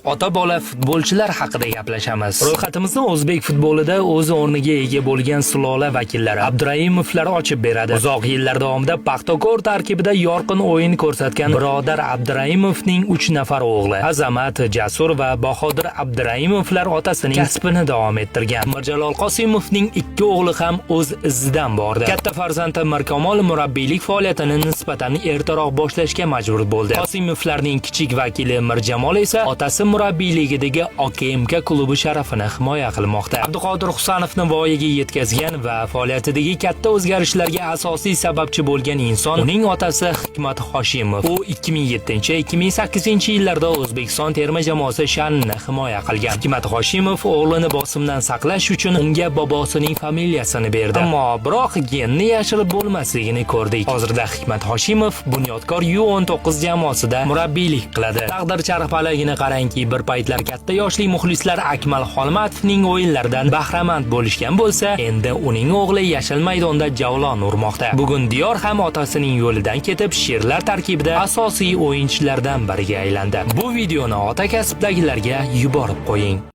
Ota-bola futbolchilar haqida gaplashamiz. Ro'yxatimizni o'zbek futbolida o'z o'rniga ega bo'lgan sulola vakillari Abduraimovlar ochib beradi. Uzoq yillar davomida Paxtakor tarkibida yorqin o'yin ko'rsatgan birodar Abduraimovning 3 nafar o'g'li Azamat, Jasur va Bahodir Abduraimovlar otasining kasbini davom ettirgan. Mirjalol Qosimovning ikki o'g'li ham o'z izidan bordi. Katta farzandi Mirkamol murabbiylik faoliyatini nisbatan ertaroq boshlashga majbur bo'ldi. Qosimovlarning kichik vakili Mirjamol esa otasi murabbiyligidagi OKMK klubi sharafini himoya qilmoqda. Abduqodir Husanovni voyaga yetkazgan va faoliyatidagi katta o'zgarishlarga asosiy sababchi bo'lgan inson uning otasi Hikmat Hoshimov. U 2007-2008 yillarda O'zbekiston terma jamoasi sha'nini himoya qilgan. Hikmat Hoshimov o'g'lini bosimdan saqlash uchun unga bobosining familiyasini berdi. Ammo biroq genni yashirib bo'lmasligini ko'rdik. Hozirda Hikmat Hoshimov Bunyodkor U19 jamoasida murabbiylik qiladi. Taqdir charxpalagini qarangki, bir paytlar katta yoshli muxlislar Akmal Xolmatovning o'yinlaridan bahramand bo'lishgan bo'lsa, endi uning o'g'li yashil maydonda javlon urmoqda. Bugun Diyor ham otasining yo'lidan ketib, sherlar tarkibida asosiy o'yinchilardan biriga aylandi. Bu videoni ota kasbdagilarga yuborib qo'ying.